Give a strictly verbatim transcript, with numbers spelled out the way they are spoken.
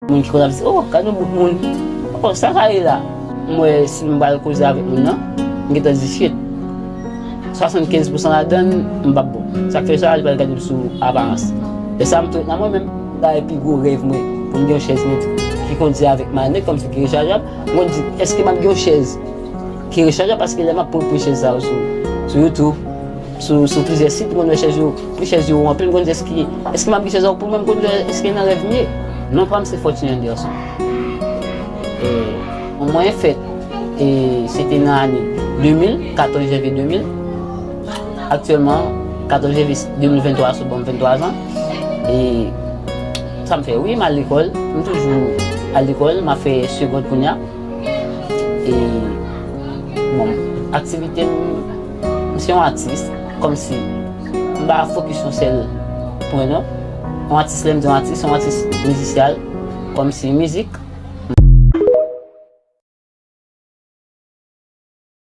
Moun ki konn ap di, "Oh, gade yon bout moun. Oh, sa sa ye la?" M wè si m pral koze avèk moun nan, m gentan di, "Shit. Swasannkenz pousan ladan l, m p ap bon." Sa k fè sa, li pral gade m sou aparans. E sa m tou nan mwen menm, dayè pi gwo rèv mwen, pou m gen yon chèz mwen ki kondi avèk mane, kòmsi ki rechajab. M konn di, "Èske m ap gen yon chèz ki rechajab?" Paske lè m ap pran, pran chèz sa yo sou, sou YouTube, sou, sou plizyè sit, m konn wè chèz yo, pri chèz yo wo anpil, m konn di, "Èske, èske m ap gen chèz sa yo pou mwen?" M konn di, "Èske nan rèv m ye?" Non pa m se Fortuné Anderson. E, mwen fèt, e, se te nan ane de mil, katòz janvye de mil. Aktyèlman, katòz janvye de mil venntwa sot bon venntwa zan. E sa m fè, wi, m al lekòl. M toujou al lekòl, m ap fè segond kounye a. E, bon, aktivite m, m se yon atis, kòmsi m pa fokis yon sèl pwen, non. Yon atis, lè m di yon atis, yon atis mizisyal, kòmsi mizik,